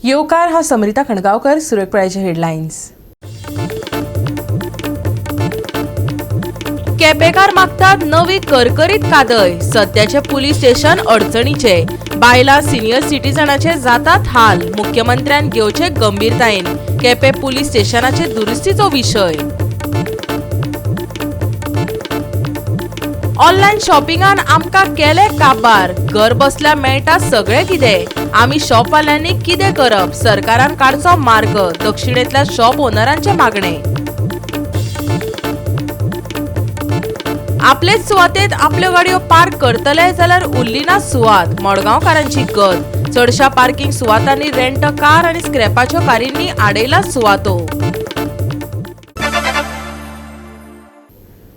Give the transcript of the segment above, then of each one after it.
येवकार. हांव समरिता खणगांवकर. सुरवेक पळयाचे हेडलायन्स. केपेकार मागतात नवी करकरीत कादय. सद्याचे पुलीस स्टेशन अडचणीचे. बायलां, सिनियर सिटीजनाचे जातात हाल. मुख्यमंत्र्यान घेवचे गंभीरतायेन केपे पुलीस स्टेशनाचे दुरुस्तीचो विशय. ऑनलायन शॉपिंगान आमकां केले काबार. घर बसल्या मेळटा सगळें कितें. आमी शॉपवाल्यांनी कितें करप? सरकारान काडचो मार्ग, दक्षिणेंतल्या शॉप ओनरांचे मागणे. आपलेच सुवातेत आपल्यो गाडयो पार्क करतले जाल्यार उरली ना सुवात. मडगांवकारांची गत. चडशा पार्किंग सुवातांनी रेंट कार आनी स्क्रॅपाच्यो कारींनी आडयला सुवातो.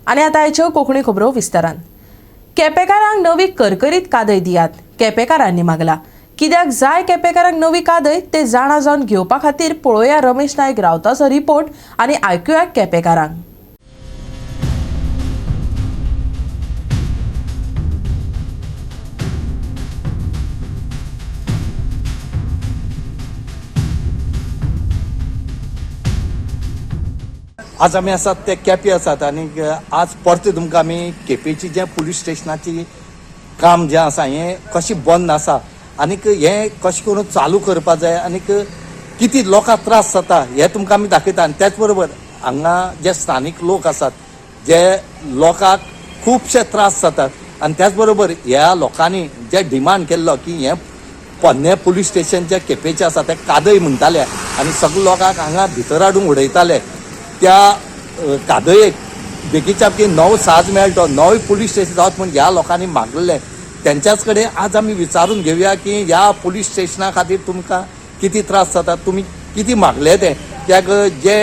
आनी आतां आयच्यो कोंकणी खबरो विस्तारान. केपेकारांक नवी करकरीत कादय दियात, केपेकारांनी मागला. कित्याक जाय केपेकारांक नवी कादय ते जाणा जावन घेवपा खातीर पळोवया रमेश नायक रावताचो रिपोर्ट आनी आयकुया केपेकारांक. आज आमी आसात ते केपे आसात आनी आज परते तुमकां आमी केपेची जें पुलीस स्टेशनाची काम जें आसा हें कशें बंद आसा आनीक हें कशें करून चालू करपा जाय आनीक कितें लोकांक त्रास जाता हें तुमकां आमी दाखयता. आनी त्याच बरोबर हांगा जे स्थानीक लोक आसात जे लोकांक खुबशे त्रास जातात आनी त्याच बरोबर ह्या लोकांनी जे डिमांड केल्लो की हें पोन्नें पुलीस स्टेशन जे केपेचें आसा तें कादय म्हणटाले आनी सगळे लोकांक हांगा भितर हाडून उडयताले, त्या कादयेक बेगीच्या बेगीन नवो साज मेळटो, नवें पुलीस स्टेशन जावं म्हूण ह्या लोकांनी मागलेलें. तेंच्याच कडेन आज आमी विचारून घेवया की ह्या पुलीस स्टेशना खातीर तुमकां कितें त्रास जाता, तुमी कितें मागलें तें. कित्याक जे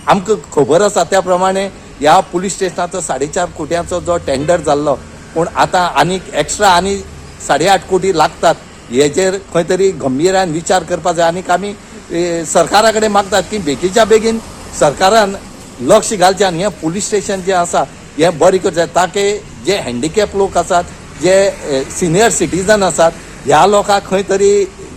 आमकां खबर आसा त्या प्रमाणे ह्या पुलीस स्टेशनाचो 4.5 कोट्यांचो जो टेंडर जाल्लो, पूण आतां आनीक एक्स्ट्रा आनी 8.5 कोटी लागतात. हेजेर खंय तरी गंभीरान विचार करपा जाय आनीक आमी सरकारा कडेन मागतात की बेगीच्या बेगीन सरकारान लक्ष घालचें आनी हें पुलीस स्टेशन जें आसा हें बरें करचें, ताकी जे हँडिकॅप लोक आसात, जे सिनियर सिटीजन आसात, ह्या लोकांक खंय तरी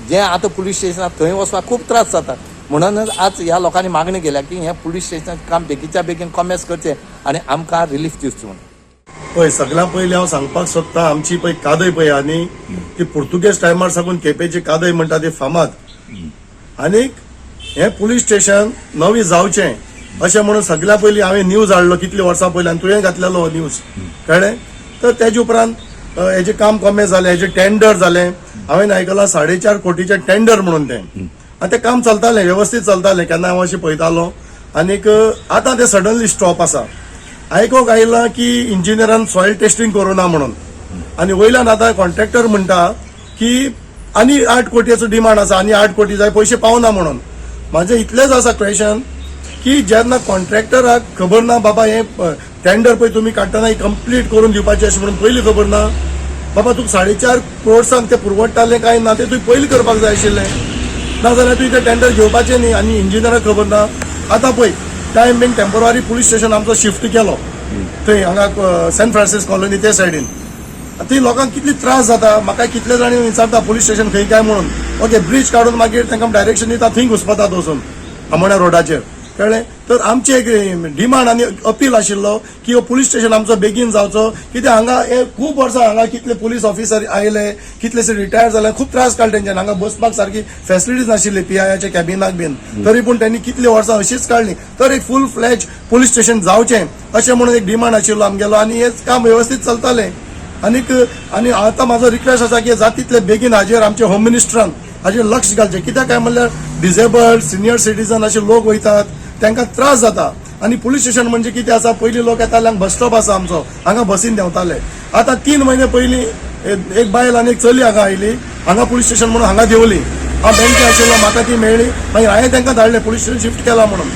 जें आतां पुलीस स्टेशनात थंय वचपाक खूब त्रास जाता. म्हणूनच आज ह्या लोकांनी मागणी केल्या की हें पुलीस स्टेशनाचें काम बेगीच्या बेगीन कॉमेस करचें आनी आमकां रिलीफ दिवचें म्हणून. पळय, सगळ्यां पयलीं हांव सांगपाक सोदता, आमची पळय कादय पळय आनी ती पुर्तुगेज टायमार साकून केपेची कादय म्हणटा ती फामाद. आनीक हें पुलीस स्टेशन नवी जावचें अशें म्हणून सगळ्या पयलीं हांवें न्यूज हाडलो कितलीं वर्सां पयलीं आनी तुवें घातलेलो हो न्यूज, कळ्ळें? तर तेजे उपरांत हेजें काम कमें जालें, हेजें टेंडर जालें. हांवें आयकलां 4.5 कोटीचें टेंडर म्हणून तें, आनी तें काम चलतालें, वेवस्थीत चलतालें, केन्ना हांव अशें पळयतालो. आनीक आतां तें सडनली स्टॉप आसा. आयकोंक आयलां की इंजिनियरान सॉयल टेस्टिंग करूं ना म्हणून, आनी वयल्यान आतां कॉन्ट्रॅक्टर म्हणटा की आनी 8 कोटीचो डिमांड आसा, आनी 8 कोटी जाय, पयशे पावना म्हणून. म्हाजें इतलेंच आसा क्वेशन की जेन्ना कॉन्ट्रॅक्टराक खबर ना बाबा हें टेंडर पळय तुमी काडटना ही कंप्लीट करून दिवपाचें अशें म्हणून पयलीं खबर ना बाबा, तुका 4.5 क्रोड्सांक ते पुरवडटाले काय ना तें तुवें पयलीं करपाक जाय आशिल्लें, नाजाल्यार तुवें तें टेंडर घेवपाचें न्ही. आनी इंजिनियराक खबर ना. आतां पळय time being temporary police station आमचो शिफ्ट केलो थंय हांगा सेंट फ्रांसीस कॉलनी ते सायडीन. थंय लोकांक कितली त्रास जाता. म्हाका कितले जाणी विचारता पुलीस स्टेशन खंय काय म्हणून. ओके, ब्रिज काडून मागीर तांकां डायरेक्शन दिता, थंय घुसपतात वचून आमोण्या रोडाचेर, कळ्ळें? तर आमची एक डिमांड आनी अपील आशिल्लो की हो पुलीस स्टेशन आमचो बेगीन जावचो, कित्याक हांगा हे खूब वर्सां हांगा कितले पुलीस ऑफिसर आयले, कितलेशे रिटायर जाले, खूब त्रास काडले तेंच्यानी. हांगा बसपाक सारकी फेसिलिटीज नाशिल्ली पीआयच्या कॅबिनाक बीन, तरी पूण त्यांनी कितली वर्सां अशीच काडली. तर एक फूल फ्लॅज पुलीस स्टेशन जावचें अशें म्हणून एक डिमांड आशिल्लो आमगेलो आनी हें काम वेवस्थीत चलतालें. आनीक आनी आतां म्हाजो रिक्वेस्ट आसा की जाता तितले बेगीन हाजेर आमचे होम मिनिस्टरान हाजेर लक्ष घालचें. कित्याक काय म्हणल्यार डिजेबल्ड, सिनियर सिटीजन अशे लोक वयतात, तांकां त्रास जाता. आनी पुलीस स्टेशन म्हणजे कितें आसा, पयलीं लोक येताले, हांगा बस स्टॉप आसा आमचो, हांगा बसीन देंवताले. आतां 3 म्हयने पयलीं एक बायल आनी एक चली हांगा आयली, हांगा पुलीस स्टेशन म्हणून हांगा देंवली. हांव बँके आशिल्लो, म्हाका ती मेळ्ळी, मागीर हांवें तांकां धाडलें पुलीस स्टेशन शिफ्ट केला म्हणून.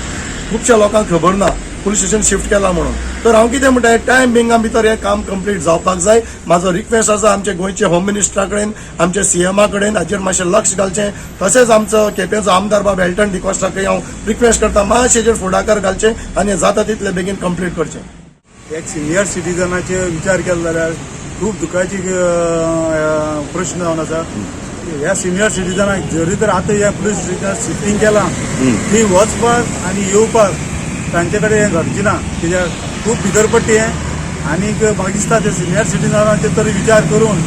खुबश्या लोकांक खबर ना पुलीस स्टेशन शिफ्ट केला म्हणून. तर हांव कितें म्हणटा, टायम बिंगा भितर हें काम कंप्लीट जावपाक जाय. म्हाजो रिक्वेस्ट आसा आमचे गोंयचे होम मिनिस्टरा कडेन, आमचे सीएमा कडेन, हाजेर मातशें लक्ष घालचें. तशेंच आमचो केपेंचो आमदार बाब एल्टन डिकॉस्टा कडेन हांव रिक्वेस्ट करता, मातशें हेजेर फुडाकार घालचें आनी जाता तितले बेगीन कंप्लीट करचें. एक सिनियर सिटीजनाचे विचार केलो जाल्यार खूब दुखाची प्रश्न जावन आसा. ह्या सिनियर सिटीजनाक जरी तर आतां ह्या पुलीस स्टेशनार शिफ्टींग केलां, थंय वचपाक आनी येवपाक तांचे कडेन हें घडचें ना, कित्याक खूब भितर पडटा हें. आनीक म्हाका दिसता ते सिनियर सिटीजनांचे तरी विचार करून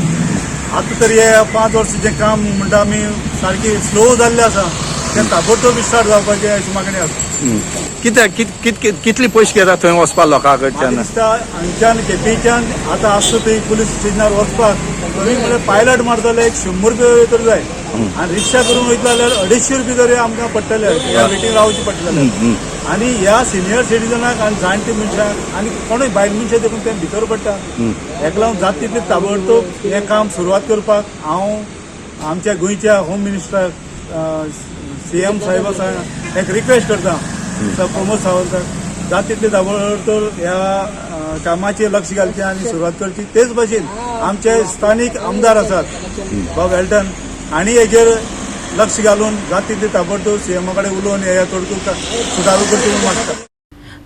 आतां तरी हे 5 वर्सां जें काम म्हणटा आमी सारकी स्लो जाल्लें आसा तें ताबडतोब स्टार्ट जावपाचें अशी मागणी आसा. कित्याक कितली पयशे घेता थंय वचपाक लोकां म्हाका कडच्यान? दिसता हांगच्यान केपेंच्यान आतां आसता थंय पुलीस स्टेशनार वचपाक कमी म्हळ्यार पायलट मारता जाल्यार एक 100 रुपया तर जाय आनी रिक्षा करून वयतलो जाल्यार 250 रुपया तरी आमकां पडटले, ह्या वेटींग रावचें पडटलें जाल्यार. आनी ह्या सिनियर सिटीजनाक आनी जाणटे मनशांक आनी कोणूय बायल मनशां देखून ते भितर पडटा. हेका लागून जाता तितले ताबडतोब हें काम सुरवात करपाक हांव आमच्या गोंयच्या होम मिनिस्टराक, सीएम साहेब आसा, एक रिक्वेस्ट करता सर प्रमोद सावंताक, जाता तितले ताबडतोब ह्या कामाचेर लक्ष घालचें आनी सुरवात करची. तेच भाशेन आमचे स्थानीक आमदार आसात बाब एल्टन हांणी हेजेर लक्ष घालून जाता तितले ताबडतोब सीएमा कडेन उलोवन हे तोडकून सुटावो करचो म्हूण मागता.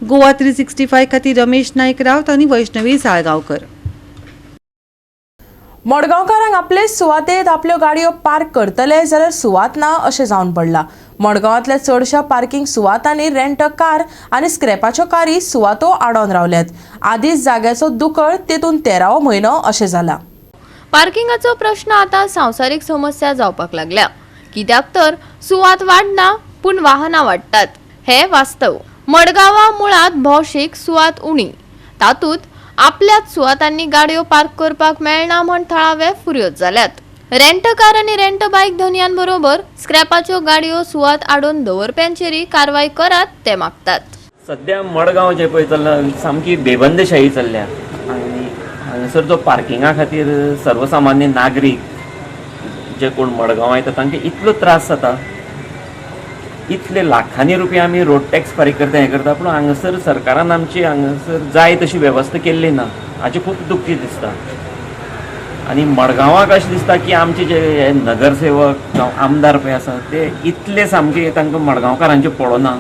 गोवा 365 खातीर रमेश नाईक रावत आनी वैष्णवी साळगांवकर. मडगांवकारांक आपले सुवातेत आपल्यो गाडयो पार्क करतले जाल्यार सुवात ना अशें जावन पडलां. मडगांवांतल्या चडश्या पार्किंग सुवातांनी रेंट कार आनी स्क्रॅपाच्यो कारी सुवातो आडोवन रावल्यात. आदींच जाग्याचो दुकळ, तेतून 13वो म्हयनो अशें जाला. पार्किंगाचो प्रश्न आतां संवसारीक समस्या जावपाक लागल्या, कित्याक तर सुवात वाडना पूण वाहनां वाडटात हें वास्तव. मडगांवा मुळांत भौशीक सुवात उणी, तातूंत आपल्याच सुवातांनी गाडयो पार्क करपाक मेळना म्हण थळावे फुर्योज जाल्यात. रेंट कार आनी रेंट बायक धनयांबरोबर स्क्रॅपाच्यो गाडयो सुवात आडोवन दवरप्यांचेरय कारवाय करात ते मागतात. सद्या मडगांव जें पळय चल्लां सामकी बेबंदशाही चल्ल्या आनी हांगासर जो पार्किंगा खातीर सर्वसामान्य नागरीक जे कोण मडगांवां येता तांकां इतलो त्रास जाता. इतले लाखांनी रुपया आमी रोड टॅक्स फारीक करता, हें करता, पूण हांगासर सरकारान आमची हांगासर जाय तशी वेवस्था केल्ली ना हाचें खूब दुख्खी दिसता. आनी मडगांवाक अशें दिसता की आमचे जे हे नगरसेवक जावं आमदार पळय आसा ते इतले सामके तांकां मडगांवकारांचें पडना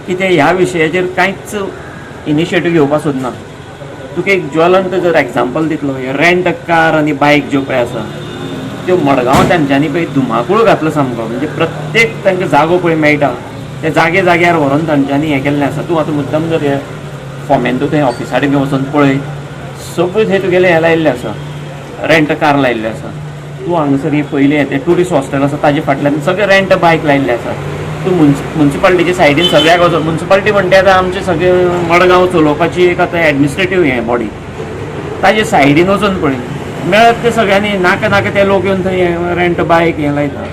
की ते ह्या विशयाचेर कांयच इनिशिएटीव घेवपाक सोदना. तुका एक ज्वलंत जर एग्जाम्पल दितलो, हे रेंट कार आनी बायक ज्यो पळय आसा त्यो मडगांव तांच्यांनी पळय धुमाकूळ घातलो सामको. म्हणजे प्रत्येक तांकां जागो पळय मेळटा ते जागे जाग्यार व्हरोन तांच्यांनी हें केल्लें आसा. तूं आतां मुद्दम जर हे फोमेंतू थंय ऑफिसा कडेन बी वचोन पळय, सगळें थंय तुगेलें हें लायिल्लें आसा, रेंट कार लायिल्लें आसा. तूं हांगासर ही पयलीं हें तें ट्युरिस्ट हॉस्टेल आसा ताजे फाटल्यान सगळें रेंट बायक लायिल्लें आसा. तूं मुन्सिपालिटीच्या सायडीन सगळ्याक वचोन, मुन्सिपालिटी म्हणटा आतां आमचें सगळें मडगांव चलोवपाची एक आतां एडमिनिस्ट्रेटीव हें बॉडी, ताजे सायडीन वचोन पळय मेळत ते सगळ्यांनी नाका नाका ते लोक येवन थंय रेंट बायक हें लायता.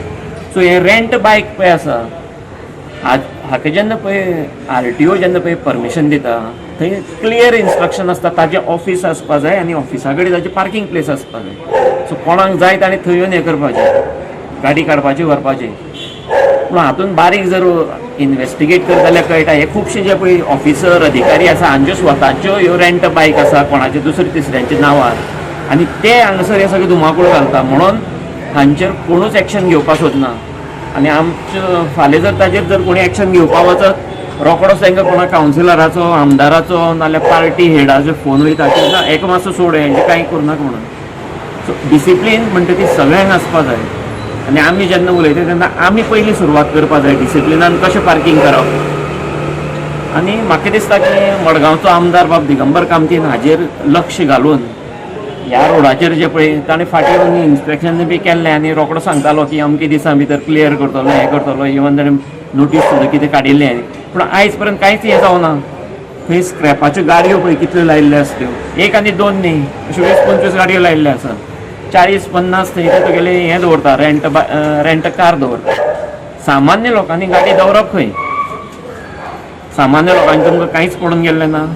सो हें रेंट बायक पळय आसा हाका जेन्ना पळय आरटीओ जेन्ना पळय परमिशन दिता थंय क्लियर इन्स्ट्रक्शन आसता, ताजें ऑफीस आसपा जाय आनी ऑफिसा कडेन ताजें पार्किंग प्लेस आसपा जाय. सो कोणाक जाय ताणें थंय येवन हें करपाचें, गाडी काडपाची व्हरपाची. पूण हातून बारीक जर इनवेस्टिगेट करत जाल्यार कळटा हे खुबशे जे पळय ऑफिसर अधिकारी आसा हांच्यो स्वताच्यो ह्यो रेंट बायक आसा कोणाचे दुसरे तिसऱ्यांच्या नांवार आनी ते हांगासर हे सगळे धुमाकूळ घालता म्हणून हांचेर कोणूच एक्शन घेवपाक सोदना. आनी आमच्यो फाल्यां जर ताजेर जर कोणी एक्शन घेवपाक वचत रोकडोच तांकां कोणा कावन्सिलराचो, आमदाराचो नाल्यार पार्टी हेडाचो फोन वयता की ना हेका मातसो सोड, हेंचें कांय करूं नाका म्हणून. सो डिसिप्लीन म्हणटा ती सगळ्यांक आसपा जाय आनी आमी जेन्ना उलयता तेन्ना आमी पयलीं सुरवात करपा जाय डिसिप्लिनान कशें पार्किंग करप. आनी म्हाका दिसता की मडगांवचो आमदार बाब दिगंबर कामतीन हाजेर लक्ष घालून ह्या रोडाचेर जे पळय ताणें फाटीं येवन इन्स्पेक्शन बी केल्लें आनी रोकडो सांगतालो की अमके दिसां भितर क्लियर करतलो, हें करतलो, इवन ताणें नोटीस सुद्दां कितें काडिल्लें, पूण आयज पर्यंत कांयच हें जावना. थंय स्क्रॅपाच्यो गाडयो पळय कितल्यो लायिल्ल्यो आसा त्यो, एक आनी दोन न्ही, अश्यो 20-25 गाडयो लायिल्ल्यो आसा. 40-50 थंय ते तुगेले हें दवरता, रेंट कार दवरता. सामान्य लोकांनी गाडी दवरप खंय? सामान्य लोकांनी तुमकां कांयच पडून गेल्लें ना.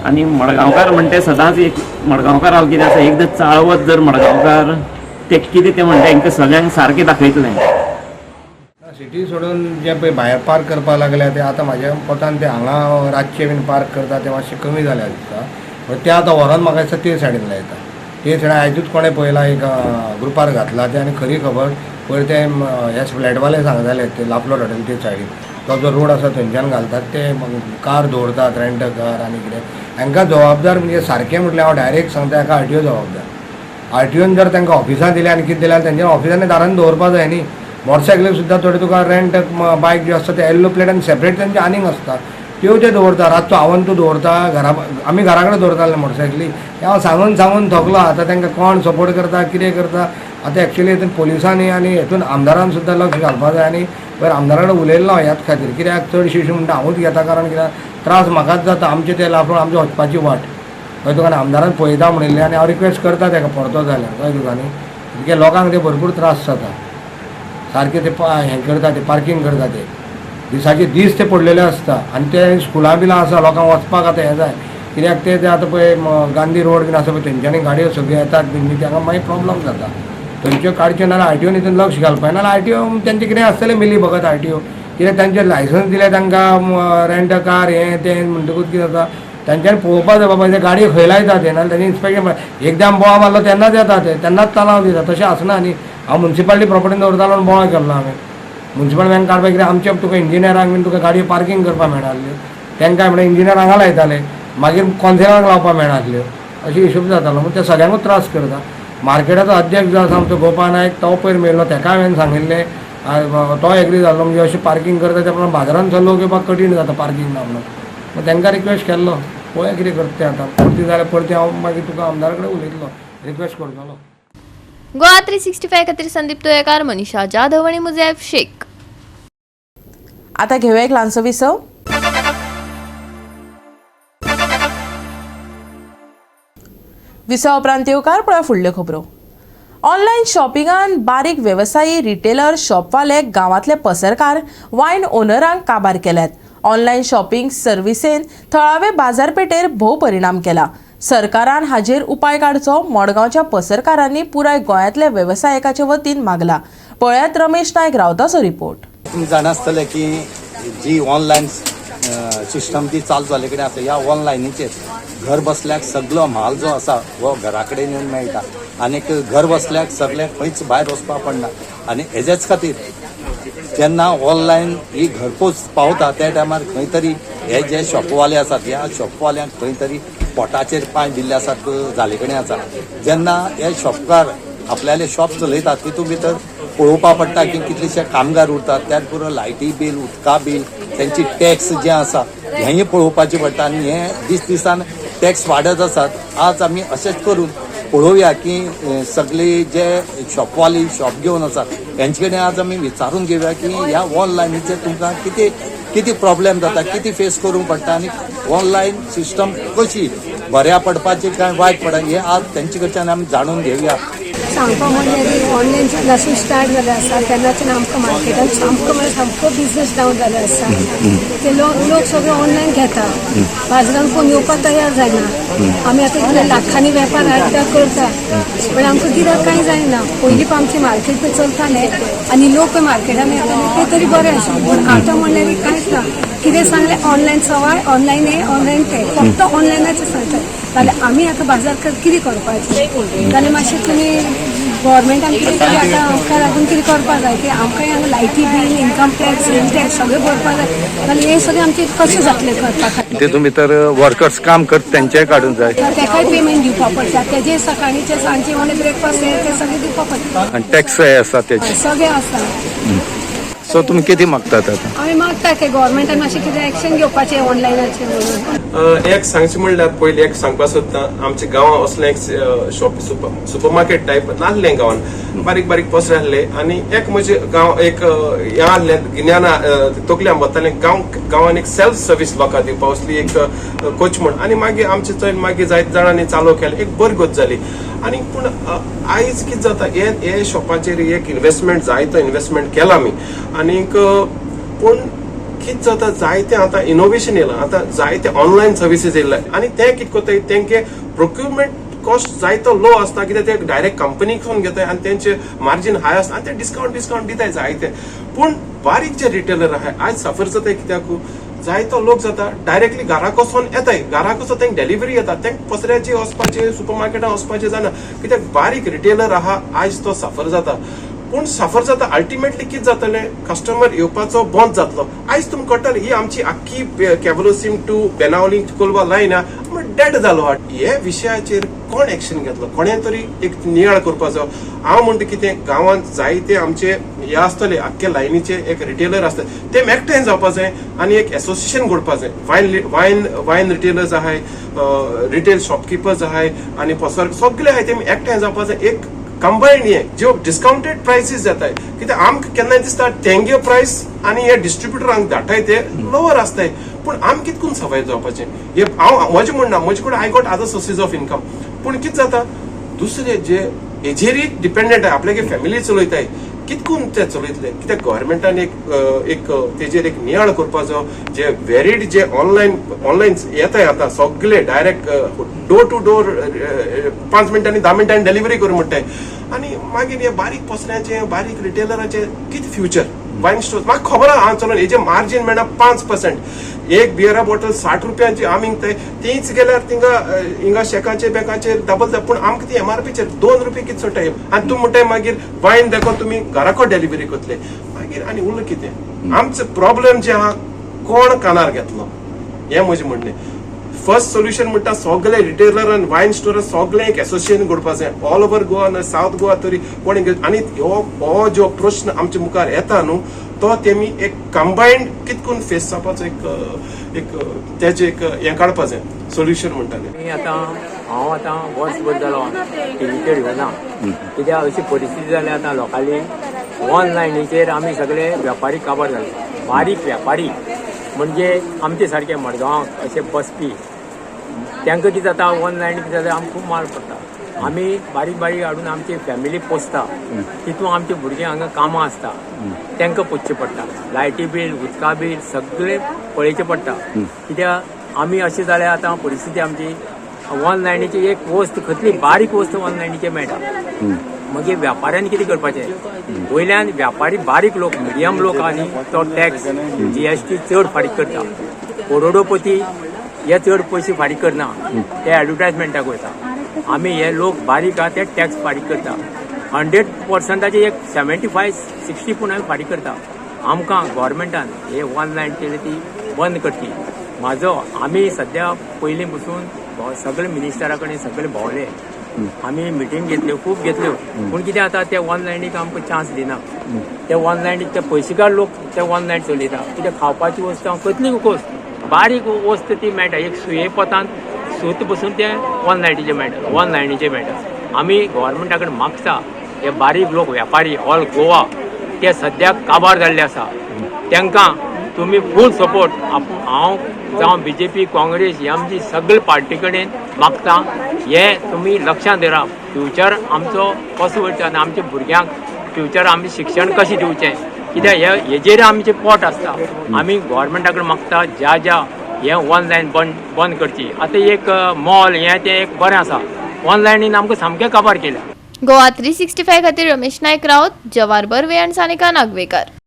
आनी मडगांवकार म्हणटे सदांच एक मडगांवकार हांव कितें आसा एकदां चाळवत जर मडगांवकार ते कितें ते म्हणटा हेंकां सगळ्यांक सारकें दाखयतलें. सिटी सोडून जे पळय भायर पार्क करपाक लागल्या ते आतां म्हाज्या कोतान ते हांगा रातचे बीन पार्क करता ते मातशे कमी जाल्या दिसता, पूण ते आतां व्हरोन म्हाका दिसता ते सायडीन लायता. ते सायडीन आयजूच कोणें पळयलां एक ग्रुपार घातला ते आनी खरी खबर पयर ते हे फ्लॅटवाले सांगताले ते लाफलोड हॉटेल ते सायडीन तो जो रोड आसा थंयच्यान घालतात ते कार दवरतात रेंट कार आनी कितें. हांकां जबाबदार म्हणजे सारकें म्हटल्यार हांव डायरेक्ट सांगता हाका आरटीओ जबाबदार. आर टी ओन जर तांकां ऑफिसां दिलें आनी कितें दिलें जाल्यार तेंच्या ऑफिसांनी दारान दवरपा जाय न्ही. मोटरसायकलीक सुद्दां थोडे तुका रेंट बायक ज्यो आसता ते येल्लो प्लेट आनी सेपरेट तेंचे आनीक आसता, त्यो ते दवरता. रातचो आवन तूं दवरता घरा, आमी घरा कडेन दवरताले मोटरसायकली. हें हांव सांगून सांगून थकलो. आतां तांकां कोण सपोर्ट करता, कितें करता आतां. एक्चुली हितून पोलिसांनी आनी हितून आमदारान सुद्दां लक्ष घालपा जाय. आनी पयर आमदारा कडेन उलयल्लो हांव ह्याच खातीर, कित्याक चडशी अशी म्हणटा हांवूच घेता, कारण कित्याक त्रास म्हाकाच जाता. आमचे ते लापड आमचे वचपाची वाट, कळ्ळें तुका? आनी आमदारान पळयता म्हणिल्लें आनी हांव रिक्वेस्ट करता ताका परतो जाल्यार, कळ्ळें तुका न्ही? कित्याक लोकांक ते भरपूर त्रास जाता. सारके ते हें करता, ते पार्कींग करता, ते दिसाचे दीस ते पडलेले आसता. आनी ते स्कुलां बिलां आसा, लोकांक वचपाक आतां हें जाय, कित्याक ते ते आतां पळय गांधी रोड बीन आसा पळय, थंयच्यानी गाडयो सगळ्यो येतात बीन न्ही, तांकां मागीर प्रॉब्लम जाता. थंयच्यो काडच्यो नाल्यार आर टी ओन हितून लक्ष घालपाक, नाल्यार आर टी ओ तेंचें कितें आसतलें मिली भगत. आर टी ओ कित्याक तांचें लायसन्स दिलें तांकां रेंट कार हें तें, म्हणटकूच कितें जाता, तांच्यांनी पळोवपा जाय बाबा ते गाडयो खंय लायता ते. नाल्यार तांचें इन्स्पेक्शन एकदां बोवाळ मारलो तेन्नाच येता ते, तेन्नाच तालांव दिता. तशें आसना न्ही. हांव मुन्सिपालिटी प्रॉपर्टीन दवरतालो म्हूण बोवाळ केल्लो हांवें. मुन्सिपल बँक काडपाक कितें आमचे तुका इंजिनियरांक बीन तुका गाडयो पार्कींग करपाक मेळनासल्यो. तांकां म्हणल्यार इंजिनियर हांगा लायताले, मागीर कॉन्सिलरांक लावपाक मेळनासल्यो, अशें हिशोब जातालो. म्हूण ते सगळ्यांकूच त्रास करता. मार्केटाचो अध्यक्ष जो आसा आमचो गोपाळ नायक, तो पयर मेळ्ळो, ताका हांवें सांगिल्लें, तो एग्री जाल्लो. म्हणजे अशें पार्कींग करता त्या प्रमाणे बाजारांत लोक येवपाक कठीण जाता पार्कींग ना म्हणून. मग तांकां रिक्वेस्ट केल्लो, पळोवया कितें करता तें. आतां परती जाल्यार परती हांव मागीर तुका आमदारा कडेन उलयतलो, रिक्वेस्ट करतलो. गोवा 365 खातीर संदीप तुयेकार, मनीषा जाधव आनी मुजैफ शेख. आता घेऊया एक ल्हानसो विसव. विसवा उपरांत येवकार. पळोवया फुडल्यो खबरो. ऑनलायन शॉपिंगान बारीक वेवसायी, रिटेलर, शॉपवाले, गांवांतले पसरकार, वायन ओनरांक काबार केल्यात. ऑनलायन शॉपिंग सर्विसेन थळावे बाजारपेठेर भोव परिणाम केला. सरकारान हाजेर उपाय काडचो, मडगांवच्या पसरकारांनी पुराय गोंयांतल्या वेवसायिकाच्या वतीन मागला. पळयात रमेश नायक रावताचो रिपोर्ट. तुमी जाणा आसतले की जी ऑनलायन सिस्टम जी चालू जाल्ले कडेन आसा, ह्या ऑनलायनीचेर घर बसल्याक सगलो म्हाल जो आसा हो घरा कडेन येवन मेळटा आनीक घर बसल्याक सगळ्याक खंयच भायर वचपाक पडना. आनी हेजेच खातीर जेन्ना ऑनलायन ही घरपोच पावता त्या टायमार खंय तरी हे जे शॉपवाले आसात, ह्या शॉपवाल्यांक खंय तरी पोटाचेर पांय दिल्ले आसात जाले कडेन आसा. जेन्ना हे शॉपकार आपल्याले शॉप चलयतात, तितून भितर पळोवपा पडटा की कितलेशे कामगार उरतात, त्याच बरोबर लायटी बील, उदका बील, तेंची टॅक्स जें आसा हेंय पळोवपाचें पडटा. आनी हें दीस दिसान टॅक्स वाडत आसात. आज आमी अशेंच करून पळोवया की सगळे जे शॉपवाले शॉप घेवन आसात हेंचे कडेन आज आमी विचारून घेवया की ह्या ऑनलायनीचेर तुमकां कितें कितें प्रॉब्लेम जाता, कितें फेस करूंक पडटा आनी ऑनलायन सिस्टम कशी बऱ्या पडपाची काय वायट पडा, हें आज तेंचे कडच्यान आमी जाणून घेवया. सांगपा म्हणजे ऑनलायन जेन्नासून स्टार्ट जालें आसा तेन्नाच्यान आमकां मार्केटान सामको म्हणजे सामको बिजनेस डावन जालो आसा. ते लोक लोक सगळे ऑनलायन घेता, बाजारान कोण येवपाक तयार जायना. आमी आतां इतले लाखांनी वेपार हाडटा करता, पण आमकां गिरायक कांय जायना. पयलीं पण आमचें मार्केट पळय चलतालें आनी लोक पळय मार्केटान येताले ते तरी बरें आशिल्लें, पूण आतां म्हणल्यार कांयच ना. कितें सांगलें ऑनलायन सवाय, ऑनलायन हें, ऑनलायन तें, फक्त ऑनलायनाचें सांगतात. जाल्यार आमी आतां बाजार कितें करपाचें? जाल्यार मातशें तुमी गव्हर्मेंटान कितें तरी आतां आमकां लागून कितें करपाक जाय की आमकां हांगा लायटी bill, income tax, sale tax सगळें भरपाक जाय. जाल्यार हें सगळें आमचें कशें जातलें करपा खातीर? तितून भितर वर्कर्स काम करता तेंचेय काडूंक जाय. तेकाय पेमेंट दिवपा पडटा. तेजे सकाळीचे सांजचे म्हणजे ब्रेकफास्ट हे ते सगळें दिवपा पडटा. आनी टॅक्स आसा तेचे. सगळें आसा. सो तुमी कितें मागतात आतां? आमी मागता की गव्हर्मेंटान मातशें कितें एक्शन घेवपाचें ऑनलायनाचेर म्हणून. एक सांगचें म्हणल्यार पयलीं एक सांगपा सोदता, आमच्या गांवांत असलें एक शॉप सुपर मार्केट टायप नासलें. गांवान बारीक बारीक पसरे आसले आनी एक म्हजे गांव एक हें आहलें गिन्याना तकल्यान वतालें, गांव गांवान एक सेल्फ सर्वीस लोकांक दिवपा असली एक कोच म्हण. आनी मागीर आमचे थंय मागीर जायते जाणांनी चालू केलें, एक बरी गत जाली. आनी पूण आयज कितें जाता, हे हे शॉपाचेर एक इन्वेस्टमेंट, जायतो इन्वेस्टमेंट केला आमी. आनीक पूण कितें जाता, जायते आतां इनोवेशन येयलां, आतां जायते ऑनलायन सर्विसीस येयले आनी ते कितें करताय, तेंके प्रोक्युरमेंट कॉस्ट जायतो लो आसता, कित्याक ते डायरेक्ट कंपनीक घेताय आनी तेंचे मार्जीन हाय आसता आनी ते डिस्कावंट डिस्कावंट दिताय जायते. पूण बारीक जे रिटेलर आहाय आयज सफर जाताय, कित्याक जायतो लोक जाता डायरेक्टली घराक वचोन येताय, घराक वचोन तांकां डिलिव्हरी येता. तांकां पसऱ्याची वचपाचें, सुपर मार्केटान वचपाचें जायना, कित्याक बारीक रिटेलर आहा आयज तो सफर जाता. पूण सफर जाता. अल्टिमेटली कितें जातलें, कस्टमर येवपाचो बंद जातलो. आयज तुमकां कळटलें ही आमची आख्खी कॅवलोसीम two Benaulim Colva line dead जालो. हे विशयाचेर कोण एक्शन घेतलो? कोणें तरी एक नियाळ करपाचो. हांव म्हणटा कितें, गांवांत जायते आमचे हे आसतले, आख्खे लायनीचे एक रिटेलर आसतले, ते एकठांय जावपा जाय आनी एक एसोसिएशन घडपा जाय. वायन वायन वायन रिटेलर्स आहाय, रिटेल शॉपकिपर्स आहाय आनी पसर सगळे आहाय, ते एकठांय जावपा जाय. एक कंबायंड हे ज्यो डिस्कावंटेड प्रायसीस जाताय, कित्याक आमकां केन्नाय दिसता तेंगे प्रायस आनी हे डिस्ट्रिब्युटरांक धाडटाय ते लोवर आसताय, पूण आमी कितकून करून सर्वायव जावपाचें? हे हांव म्हजें म्हणना, म्हजे कडेन I got other sources of income, पूण कितें जाता, दुसरे जे हेजेरय डिपेंडंट आहाय, आपल्यागे फॅमिली चलयताय, कितकून ते चलयतले? कित्याक गव्हर्मेंटान एक एक तेजेर एक नियाळ करपाचो. जे वेरीड जे ऑनलायन ऑनलायन येताय आतां सगळे डायरेक्ट डोर टू डोर 5 मिनटांनी 10 मिनटांनी डिलिव्हरी करूं म्हणटाय, आनी मागीर हे बारीक पसऱ्याचे, बारीक रिटेलराचे कितें फ्युचर? वायन स्टोर म्हाका खबर आहा, हांव चलोन हेजे मार्जीन मेळना 5%. एक बियरा बॉटल 60 रुपयांची आमी विकताय, तीच गेल्यार थिंगा हिंगा शेकाचे बेकाचेर डबल जाता, पूण आमकां ती एमआरपीचेर 2 रुपये कितें सोडटाय. आनी तूं म्हणटाय मागीर वायन देखो तुमी घराको डिलिव्हरी करतले, मागीर आनी उरलो कितें? आमचो प्रॉब्लेम जे आहा कोण कानार घेतलो? हें म्हजें म्हणणें. फर्स्ट सोल्युशन म्हणटा, सगळे रिटेलर आनी वायन स्टोर सगळे एक एसोसिएशन घडपा जाय ऑल ओवर गोवा ना सावथ गोवा तरी कोण. आनी हो हो जो प्रश्न आमच्या मुखार येता न्हू, तो तेमी एक कंबायंड कितकून फेस जावपाचो एक एक तेजें एक हें काडपा जाय, सोल्युशन म्हणटाले. आमी आतां हांव आतां वर्सभर जालो टिवीचेर येवना, कित्याक अशी परिस्थिती जाल्या आतां लोकांली. ऑनलायनीचेर आमी सगळे वेपारी काबार जाले. बारीक वेपारी म्हणजे आमचे सारके मडगांवाक अशे बसपी, तांकां कितें जाता, ऑनलायन कितें जाता, आमकां खूब माल पडटा. आमी बारीक बारीक हाडून आमची फॅमिली पोसता. तितून आमचे भुरगे हांगा कामां आसता, तांकां पोसचें पडटा. लायटी बील, उदका बील सगळें पळयचें पडटा. कित्याक आमी अशें जाल्यार आतां परिस्थिती आमची, ऑनलायनीची एक वस्त, कसली बारीक वस्त ऑनलायनीचेर मेळटा. मागीर व्यापाऱ्यांनी कितें करपाचें? वयल्यान व्यापारी बारीक लोक, मिडियम लोक आहा न्ही, तो टॅक्स जीएसटी चड फारीक करता. करोडोपती हे चड पयशे फारीक करना, ते एडवर्टायजमेंटाक वयता. आमी हे लोक बारीक आहा ते टॅक्स फारीक करता. 100%चे एक 75-60 पूण आमी फारीक करता. आमकां गव्हर्मेंटान हे ऑनलायन केले ती बंद करची. म्हाजो आमी सद्या पयलीं पसून सगळे मिनिस्टरा कडेन सगळे भोंवले आमी, मिटींग घेतल्यो, खूब घेतल्यो, पूण कितें जाता, ते ऑनलायनीक आमकां चान्स दिना. ते ऑनलायनीक ते पयशेकार लोक ते ऑनलायन चलयता. कित्याक खावपाची वस्त, कसली वस्त, बारीक वस्त ती मेळटा. एक सुये पोतान सूत बसून ते ऑनलायनीचे मेळटा, ऑनलायनीचे मेळटा. आमी गव्हर्मेंटा कडेन मागता, हे बारीक लोक वेपारी ऑल गोवा ते सद्याक काबार जाल्ले आसा, तांकां तुमी फूल सपोर्ट. आपूण हांव जावं बीजेपी, काँग्रेस, एमजी, सगळे पार्टी कडेन मागता, हे तुमी लक्षांत धरा. फ्युचर आमचो कसो वयता आनी आमच्या भुरग्यांक फ्युचर आमी शिक्षण कशें दिवचें? कित्याक हे हेजेर आमचें पोट आसता. आमी गव्हर्मेंटा कडेन मागता, ज्या ज्या हे ऑनलायन बंद बंद करची. आतां एक मॉल हें तें एक बरें आसा, ऑनलायनीन आमकां सामकें काबार केल्या. गोवा 365 खातीर रमेश नायक राऊत, जवार बर्वे आनी सानिका नागवेकर.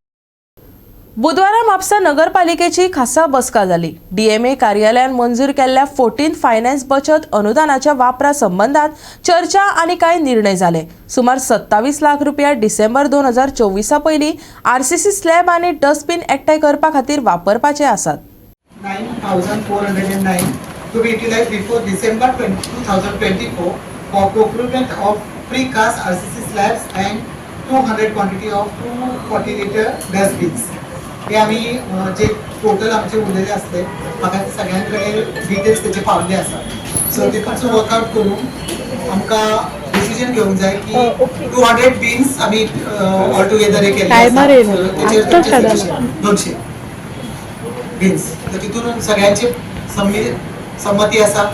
बुधवारा म्हापसा नगरपालिकेची खासा बसका जाली. डीएमए कार्यालयान मंजूर केल्ल्या 14 फायनान्स बचत अनुदानाच्या वापरा संबंदात चर्चा आनी कांय निर्णय जाले. सुमार 27 लाख रुपया डिसेंबर 2024 पयलीं आरसीसी स्लॅब आनी डस्टबीन एकठांय करपा खातीर वापरपाचे आसात. 9,409 to be utilized before December 2024 for procurement of precast RCC slabs and 200 quantity of 240 liter dustbins. हे आमी जे टोटल आमचे उरलेले आसले, म्हाका सगळ्यां कडेन डिटेल्स तेचे पावल्ले आसा. सो ते मातसो वर्कआउट करून आमकां डिसिजन घेवंक जाय की 200 बीन्स आमी ऑल टुगेदर हे केल्ले आसा. So, तेचेर तुमचें suggestion. 200 beans, तर तितून सगळ्यांची संमती आसा,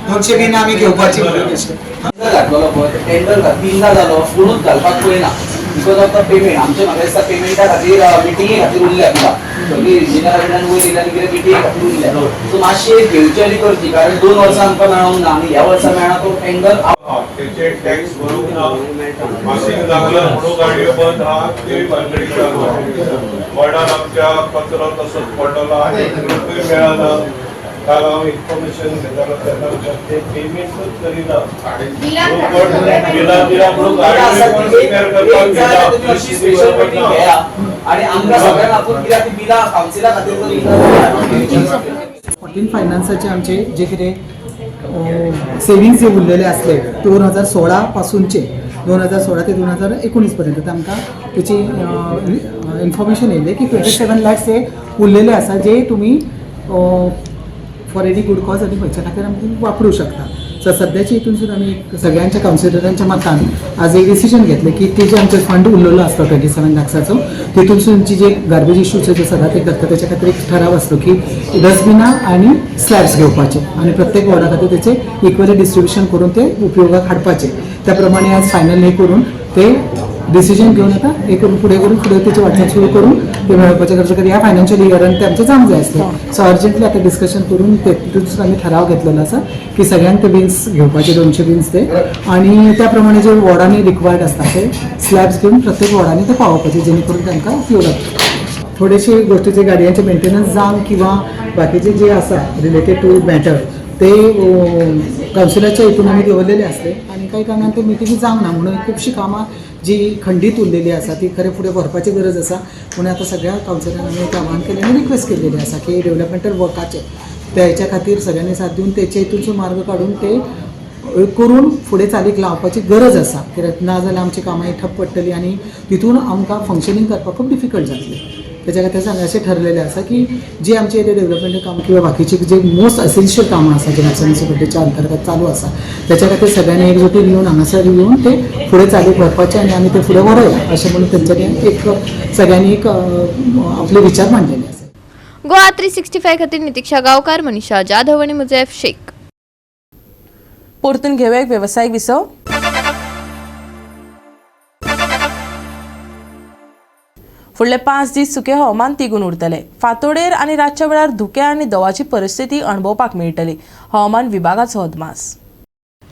200 बीन आमी घेवपाची म्हणून अशें. घातलेलो पळय टेंडर तीनदा जालो, कोणूच घालपाक पळयना because of the payment. आमचे म्हाका दिसता पेमेंटा खातीर मिटिंगे खातीर उरल्या तुका सगळी इंजिनियरा कडल्यान वयर येयल्या आनी कितें मिटिंगे खातीर उरल्या. सो मातशी एक घेवची आनी करची, कारण 2 वर्सां आमकां मेळोंक ना आनी ह्या वर्सा मेळना तो टेंडर. तेचे टॅक्स भरूंक ना, पासिंग लागला म्हणून गाडयो बंद आहा, ते भानगडी चालू आहा. वॉर्डान आमच्या कचरो तसोच पडलेलो आहा, एक रुपये मेळना. काल हांव इन्फॉर्मेशन घेतालो तेन्ना म्हणटात ते पेमेंटूच करिना. बिलां बिलां म्हणून गाडयो रिपेर करपाक एक जाय घेता. तुम्ही अशी स्पेशल मिटींग घेया आणि आमकां सगळ्यांक आपून कित्याक ती बिलां कावन्सिला खातीर जर इतना 14 फायनान्साचे आमचे जे कितें सेविंग्स जे उरलेले आसले 2016 पासूनचे, 2016 ते 2019 पर्यंत तांकां तेची इन्फॉर्मेशन येयलें की 27 लॅक्स हे उरलेले आसा, जे तुमी फॉर एनी गूड कॉज आनी खंयच्या खातीर आमी वापरूं शकता. सो सद्याच्या हितूनसून आमी सगळ्यांच्या कावन्सिलरांच्या मतान आज एक डिसिजन घेतलें की ते जे आमचे फंड उरलेलो आसता 27 लॅक्साचो, तितूनसून जे गार्बेज इश्यूचे जे सदां ते करता तेच्या खातीर एक ठराव आसलो की डस्टबिनां आनी स्लॅब्स घेवपाचे आनी प्रत्येक वॉर्डा खातीर तेचे इक्वली डिस्ट्रिब्युशन करून ते उपयोगाक हाडपाचे. त्या प्रमाणे आज फायनल हे करून ते डिसिजन घेवन आतां हे करून फुडें करून फुडें तेची वाटचाल सुरू करून ते मेळोवपाचे गरज खातीर ह्या फायनान्शियल इयरान ते आमचें जावंक जाय आसलें. सो अर्जंटली आतां डिस्कशन करून तेतून आमी ठराव घेतलेलो आसा की सगळ्यांक ते बिन्स घेवपाचे, 200 बिन्स ते, आनी त्या प्रमाणे जे वॉर्डांनी रिक्वायर्ड आसता ते स्लॅब्स घेवन प्रत्येक वॉर्डांनी ते पावोवपाचे, जेणे करून तांकां उपयोगाक थोडेशे गोश्टीचे गाडयांचे मेंटेनन्स जावं किंवा बाकीचे जे आसा रिलेटेड टू मॅटर ते कावन्सिलाच्या हितून आमी दवरलेले आसले आनी कांय कारणान ते मिटिंगी जावंक ना, म्हणून खुबशीं कामां जी खंडीत उरलेली आसा ती खरें फुडें व्हरपाची गरज आसा. म्हणून आतां सगळ्या कावन्सिलान आमी एक आव्हान केलें आनी रिक्वेस्ट केलेली आसा की डेवलपमेंटल वर्काचे तेच्या खातीर सगळ्यांनी साथ दिवन तेचे हितूनसून मार्ग काडून ते करून फुडें चालीक लावपाची गरज आसा, कित्याक ना जाल्यार आमची कामां ठप पडटली आनी तितून आमकां फंक्शनींग करपाक खूब डिफिकल्ट जातलें. तेच्या खातीर हांगा अशें ठरलेलें आसा की जी आमची डेवलपमेंटल कामां किंवा बाकीची जे मोस्ट एसेन्शियल कामां आसा जे म्हापसा म्युनिसिपालिटीच्या अंतर्गत चालू आसा तेच्या खातीर सगळ्यांनी एकजुटीन येवन हांगासर येवन ते फुडें चालीक व्हरपाचें आनी आमी ते फुडें व्हरोया अशें म्हणून तेंच्यांनी एक सगळ्यांनी एक आपले विचार मांडलेले आसा. गोवा 365 खातीर नितिक्षा गांवकार, मनीषा जाधव आनी मुजैफ शेख. परतून घेवया एक वेवसायीक विसव. फुडले 5 दीस सुकें हवामान तिगून उरतलें. फांतोडेर आनी रातच्या वेळार धुकें आनी दवाची परिस्थिती अणभवपाक मेळटली, हवामान विभागाचो अदमास.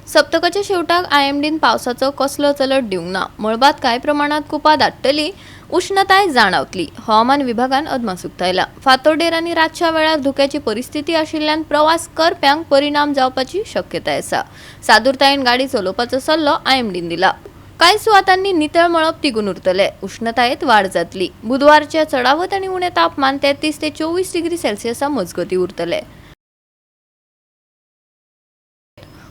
सप्तकाच्या शेवटाक आयएमडीन पावसाचो कसलोच अलर्ट दिवंक ना. मळबांत कांय प्रमाणात कुपां दाट्टली, उष्णताय जाणावतली, हवामान विभागान अदमास उक्तायला. फांतोडेर आनी रातच्या वेळार धुक्याची परिस्थिती आशिल्ल्यान प्रवास करप्यांक परिणाम जावपाची शक्यताय आसा. सादूरतायेन गाडी चलोवपाचो सल्लो आयएमडीन दिला. कांय सुवातांनी नितळ मळब तिगून उरतले, उष्णतायेत वाड जातली. बुधवारचे चडावत आनी उणें तापमान 33 ते 24 डिग्री सेल्सियसा मजगती उरतले.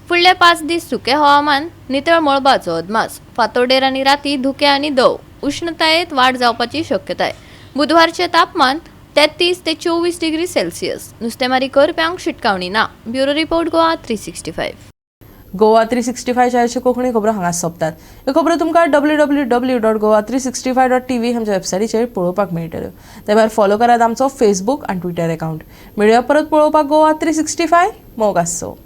फुडले 5 दीस सुकें हवामान, नितळ मळबाचो अदमास. फांतोडेर आनी राती धुकें आनी दव, उष्णतायेत वाड जावपाची शक्यताय. बुधवारचें तापमान 33 ते 24 डिग्री सेल्सियस. नुस्तेमारी करप्यांक शिटकावणी ना. Bureau report, Goa 365. Goa 365 चारशे कोंकणी खबरो हांगा सोंपतात. ह्यो खबरो तुमकां www.goa365.tv आमच्या वेबसायटीचेर पळोवपाक मेळटल्यो. ते भायर फॉलो करात आमचो फेसबूक आनी ट्विटर अकावंट. मेळुया परत पळोवपाक गोवा 365. मोग आसचो.